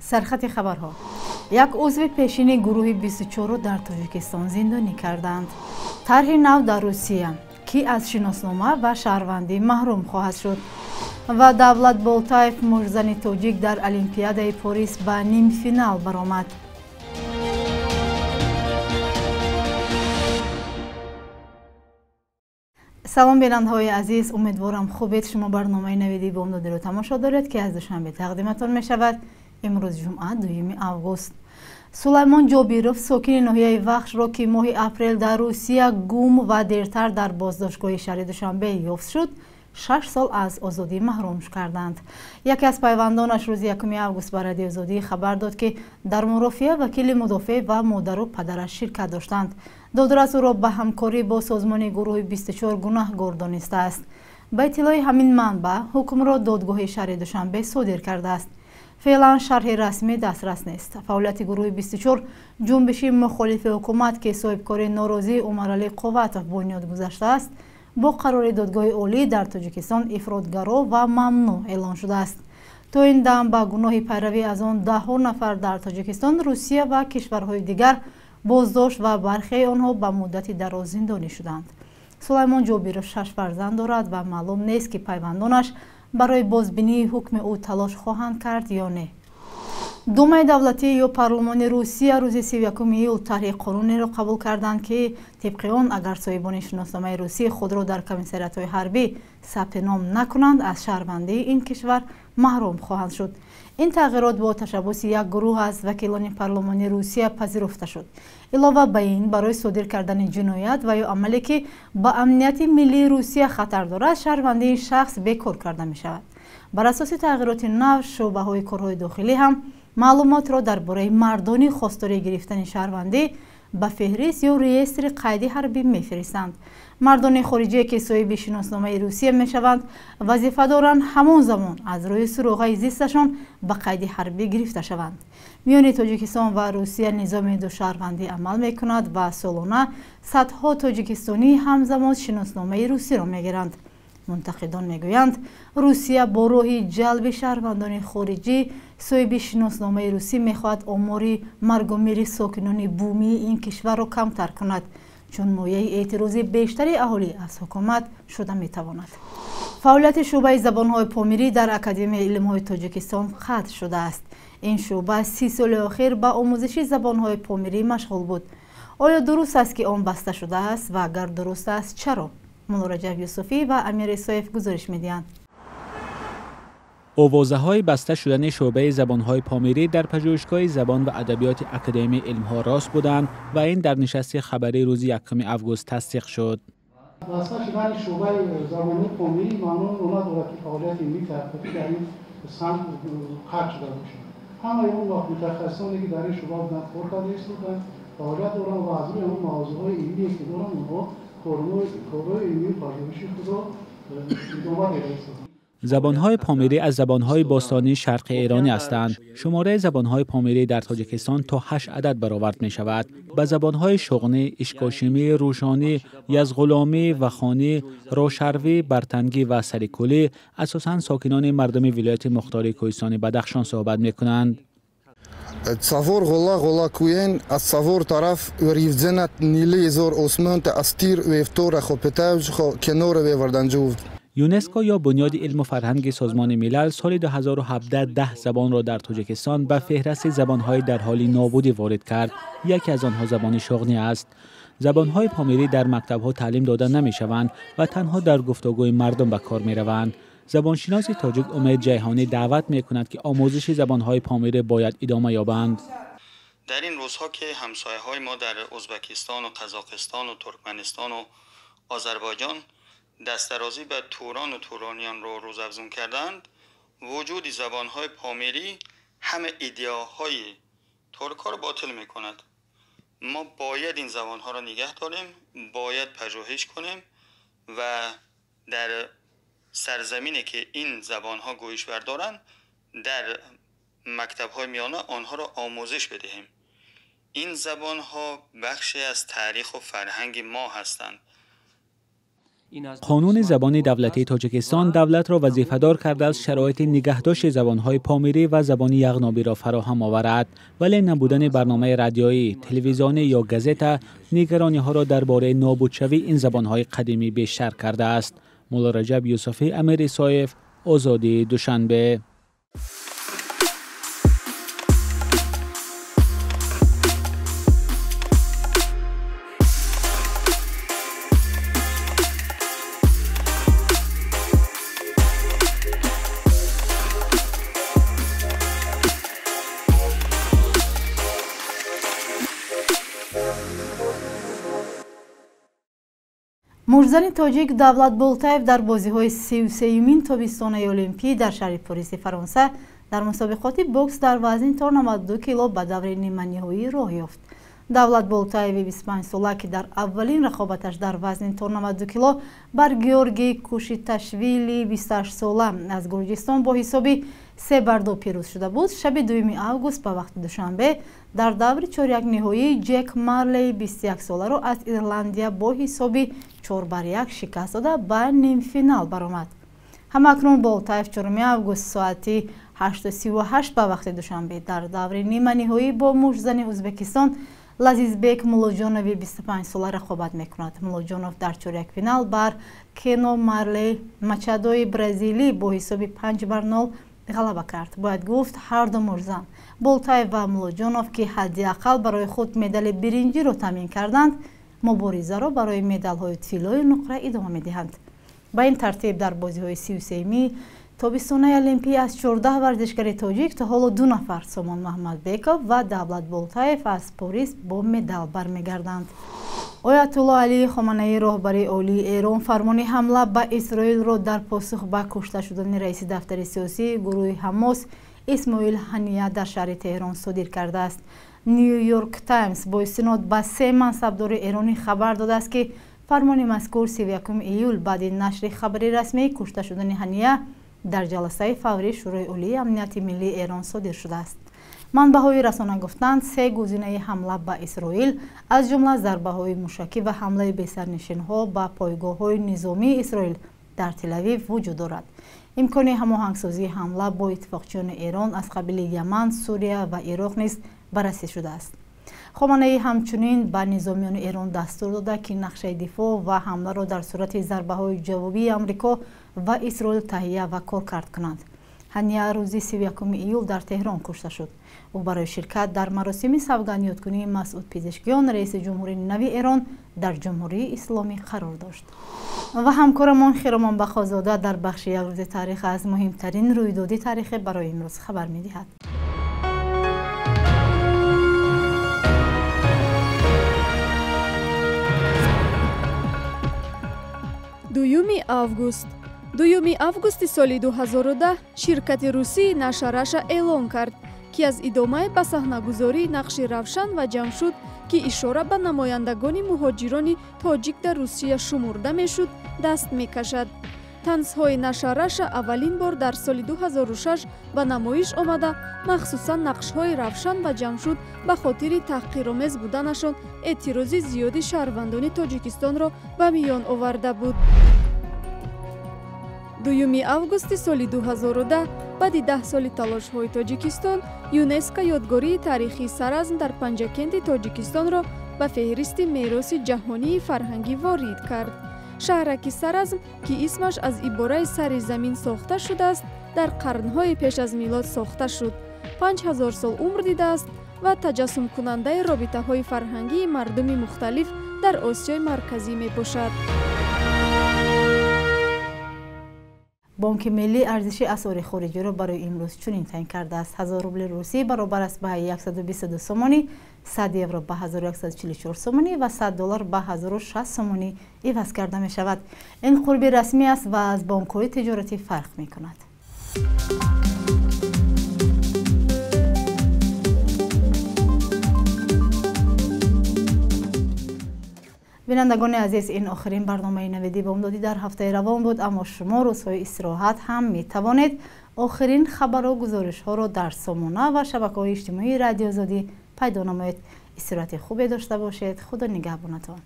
Сархати хабарҳо. Як узви пешини гурӯҳи 24-ро дар Тоҷикистон зиндонӣ карданд. Тарҳи нав дар Русия, ки аз шиноснома ва шаҳрвандӣ маҳрум хоҳад шуд. Ва Давлат Болтаев, муштзани тоҷик, дар Олимпиадаи Порис ба нимфинал баромад. Салом, бинандаҳои азиз, умедворам хубед. Шумо барномаи навиди бомдодиро тамошо доред, ки аз Душанбе тақдиматон мешавад. Имрӯз ҷумъа, 2 август. Сулаймон Ҷобиров, сокини ноҳияи Вахшро, ки моҳи апрел дар Русия гум ва дертар дар боздоштгоҳи шаҳри Душанбе ёфт шуд, 6 сол аз озодӣ маҳрум карданд. Яке аз пайвандонаш рӯзи 1 август ба Радиои Озодӣ хабар дод, ки дар мурофиа вакили мудофеъ ва модару падараш ширкат доштанд. Додрас ӯро ба ҳамкорӣ бо созмони гурӯҳи 24 гунаҳгор донистааст. Ба иттилои ҳамин манбаъ, ҳукмро додгоҳи шаҳри Душанбе содир кардааст. Феълан шарҳи расмӣ дастрас нест. Фаъолияти гурӯҳи 24, ҷунбиши мухолифи ҳукумат, ки соҳибкори норозӣ Умаралӣ Қувватов бунёд гузаштааст, бо қарори додгоҳи олӣ дар Тоҷикистон ифротгаро ва мамнӯъ эълон шудааст. То ин дам ба гуноҳи пайравӣ аз он даҳҳо нафар дар Тоҷикистон, Русия ва кишварҳои дигар боздошт ва бархеи онҳо ба муддати дароз зиндонӣ шуданд. Сулаймон Ҷобиров 6 фарзанд дорад ва маълум нест, ки пайвандонаш барои бозбинии ҳукми ӯ талош хоҳанд кард ё не. Думаи давлатӣ ё парлумони Русия рӯзи 31 июл тарҳи қонунеро қабул карданд, ки тибқи он агар соҳибони шиносномаи русӣ худро дар комиссариятҳои ҳарбӣ сабти ном накунанд, аз шаҳрвандии ин кишвар маҳрум хоҳанд шуд. Ин тағйирот бо ташаббуси як гурӯҳ аз вакилони парлумони Русия пазируфта шуд. Илова ба ин, барои содир кардани ҷиноят ва ё амале, ки ба амнияти миллии Русия хатар дорад, шаҳрвандии шахс бекор карда мешавад. Бар асоси тағйироти нав, шӯъбаҳои корҳои дохилӣ ҳам маълумотро дар бораи мардони хостори гирифтани шаҳрвандӣ ба феҳрист ё реестри қайди ҳарбӣ мефиристанд. Мардони хориҷие, ки соҳиби шиносномаи Русия мешаванд, вазифа доранд ҳамон замон аз рӯи суроғаи зисташон ба қайди ҳарбӣ гирифта шаванд. Миёни Тоҷикистон ва Русия низоми душаҳрвандӣ амал мекунад ва солона садҳо тоҷикистонӣ ҳамзамон шиносномаи русиро мегиранд. Мунтақидон мегӯянд, Русия бо роҳи ҷалби шаҳрвандони хориҷӣ соҳиби шиносномаи русӣ мехоҳад омори маргу мири сокинони бумии ин кишварро камтар кунад, чун мояи эътирози бештари аҳолӣ аз ҳукумат шуда метавонад. Фаъолияти шӯъбаи забонҳои помирӣ дар Академияи илмҳои Тоҷикистон қатъ шудааст. Ин шӯъба 30 соли охир ба омӯзиши забонҳои помирӣ машғул буд. Оё дуруст аст, ки он баста шудааст ва агар дуруст аст, чаро? Муллораҷаб Юсуфӣ ва Амир Исоев гузориш медиҳанд. Овозаҳои баста шудани шӯъбаи забонҳои помирӣ дар пажӯҳишгоҳи забон ва адабиёти Академияи илмҳо рост буданд ва ин дар нишасти хабарии рӯзи 1 август тасдиқ шуд. Баста шудани шӯъбаи забонҳои помирӣ маъно надорад, ки фаъолияти илмии таҳқиқотӣ дар ин самт қатъ шуда бошад. Ҳамаи он вақт мутахассисоне, ки дар ин шӯъба буданд, кор карда истоданд, фаъолият доранд ва аз рӯи ҳамон мавзӯъҳои илмие, ки доранд, онҳо корҳои илмии пажӯҳиши худро идома дода истоданд. Забонҳои помирӣ аз забонҳои бостонии шарқи эронӣ ҳастанд. Шумораи забонҳои помирӣ дар Тоҷикистон то 8 адад баровард мешавад. Ба забонҳои шуғнӣ, ишкошимӣ, рӯшонӣ, язғуломӣ, вахонӣ, рошарвӣ, бартангӣ ва сарикулӣ асосан сокинони мардуми вилояти мухтори кӯҳистони Бадахшон суҳбат мекунанд. Савор ғола ғола куен аз савор тараф ривзенат нили зор осмон та астир вефтора хопетавж хо кенора веварданҷув. ЮНЕСКО ё Бунёди илму фарҳанги Созмони Милал соли 2017 10 забонро дар Тоҷикистон ба феҳристи забонҳои дар ҳоли нобудӣ ворид кард. Яке аз онҳо забони шуғнӣ аст. Забонҳои помирӣ дар мактабҳо таълим дода намешаванд ва танҳо дар гуфтугӯи мардум ба кор мераванд. Забоншиноси тоҷик Умед Ҷайҳонӣ даъват мекунад, ки омӯзиши забонҳои помирӣ бояд идома ёбанд. Дар ин рӯзҳо, ки ҳамсояҳои мо дар Ӯзбекистон ва Қазоқистон ва Туркманистон ва Озарбойҷон дастдарозӣ ба Турон ва турониён ро рӯзафзун карданд, вуҷуди забонҳои помирӣ ҳама идеаҳои туркҳоро ботил мекунад. Мо бояд ин забонҳоро нигаҳ дорем, бояд пажӯҳиш кунем ва дар сарзамине, ки ин забонҳо гӯиш бардоранд, дар мактабҳои миёна онҳоро омӯзиш бидиҳем. Ин забонҳо бахше аз таърих ва фарҳанги мо ҳастанд. Қонуни забони давлатии Тоҷикистон давлатро вазифадор кардааст шароити нигаҳдошти забонҳои помирӣ ва забони яғнобиро фароҳам оварад. Вале набудани барномаи радиоӣ, телевизионӣ ё газета нигарониҳоро дар бораи нобудшавии ин забонҳои қадимӣ бештар кардааст. Мулло Раҷаб Юсуфӣ, Амир Исоев, Озодӣ, Душанбе. Муштзани тоҷик Давлат Болтаев дар бозиҳои 33-юмин тобистонаи Олимпӣ дар шаҳри Пориси Фаронса дар мусобиқоти бокс дар вазни то 92 кило ба даври ниманиҳоӣ роҳ ёфт. Давлат Болтаеви 25-сола, ки дар аввалин рақобаташ дар вазни то 92 кило бар Георгий Кушиташвили 28-сола аз Гурҷистон бо ҳисоби 3-2 пирӯз шуда буд, шаби 2 август ба вақти Душанбе дар даври чорякниҳоӣ Ҷек Марлей 21-соларо аз Ирландия бо ҳисоби 4-1 шикаст дода ба нимфинал баромад. Ҳамакнун Болтаев 4 август соати 8:38 ба вақти Душанбе дар даври ниманиҳоӣ бо муштзани Ӯзбекистон Лазизбек Муллоҷонови 25-сола рақобат мекунад. Муллоҷонов дар чорякфинал бар Кено Марлей Мачадои Бразилӣ бо ҳисоби 5-0 ғалаба кард. Бояд гуфт, ҳар ду муштзан Болтаев ва Муллоҷонов, ки ҳадди ақал барои худ медали биринҷиро таъмин карданд, муборизаро барои медалҳои тиллою нуқра идома медиҳанд. Ба ин тартиб дар бозиҳои 33-ми тобистонаи Олимпӣ аз 14 варзишгари тоҷик то ҳоло 2 нафар Сомон Маҳмадбеков ва Давлат Болтаев аз Порис бо медал бармегарданд. Оятулло Алӣ Хоманаӣ, роҳбари олии Эрон, фармони ҳамла ба Исроилро дар посух ба кушта шудани раиси дафтари сиёсии гурӯҳи Ҳамос Исмоил Ҳания дар шаҳри Теҳрон содир кардааст. Нью-Йорк Таймс бо истинод ба 3 мансабдори эронӣ хабар додааст, ки фармони мазкур 31 июл баъди нашри хабари расмии кушта шудани Ҳания дар ҷаласаи фаврии Шӯрои Олии Амнияти Миллии Эрон содир шудааст. Манбаъҳои расона гуфтанд, 3 гузинаи ҳамла ба Исроил, аз ҷумла зарбаҳои мушакӣ ва ҳамлаи бесарнишинҳо ба пойгоҳҳои низомии Исроил дар Телавив вуҷуд дорад. Имкони ҳамоҳангсозии ҳамла бо иттифоқчиёни Эрон аз қабили Яман, Сурия ва Ироқ низ баррасӣ шудааст. Хоманаӣ ҳамчунин ба низомиёни Эрон дастур дода, ки нақшаи дифоъ ва ҳамларо дар сурати зарбаҳои ҷавобии Амрико ва Исроил таҳия ва коркард кунанд. Ҳания рӯзи 31 июл дар Теҳрон кушта шуд. Ӯ барои ширкат дар маросими савгандёдкунии Масъуд Пизишкиён, раиси ҷумҳурии нави Эрон, дар Ҷумҳурии Исломӣ қарор дошт. Ва ҳамкорамон Хиромон Бахозода дар бахши як рӯзи таърих аз муҳимтарин рӯйдоди таърихӣ барои имрӯз хабар медиҳад. Дуюми август. 2 августи соли 2010 ширкати русии Наша Раша эълон кард, ки аз идомаи ба саҳнагузории нақши Равшан ва Ҷамшуд, ки ишора ба намояндагони муҳоҷирони тоҷик дар Русия шумурда мешуд, даст мекашад. Танзҳои Наша Раша аввалин бор дар соли 2006 ба намоиш омада, махсусан нақшҳои Равшан ва Ҷамшуд ба хотири таҳқиромез буданашон эътирози зиёди шаҳрвандони Тоҷикистонро ба миён оварда буд. 2 августи соли 2010 баъди 10 соли талошҳои Тоҷикистон, ЮНЕСКО ёдгории таърихии Саразм дар Панҷакенти Тоҷикистонро ба феҳристи мероси ҷаҳонии фарҳангӣ ворид кард. Шаҳраки Саразм, ки исмаш аз ибораи сари замин сохта шудааст, дар қарнҳои пеш аз милод сохта шуд. 5000 сол умр дидааст ва таҷассумкунандаи робитаҳои фарҳангии мардуми мухталиф дар Осиёи Марказӣ мебошад. Бонки Миллӣ арзиши асъори хориҷиро барои имрӯз чунин таъин кардааст. 1000 рубли русӣ баробар аст ба 122 сомонӣ, 100 евро ба 1144 сомонӣ ва 100 доллар ба 1060 сомонӣ иваз карда мешавад. Ин қурби расмӣ аст ва аз бонкҳои тиҷоратӣ фарқ мекунад. Бинандагони азиз, ин охирин барномаи Навиди Бомдодӣ дар ҳафтаи равон буд, аммо шумо рӯзҳои истироҳат ҳам метавонед охирин хабару гузоришҳоро дар сомона ва шабакаҳои иҷтимоии Радиоозодӣ пайдо намоед. Истироҳати хубе дошта бошед. Худо нигаҳбонатон.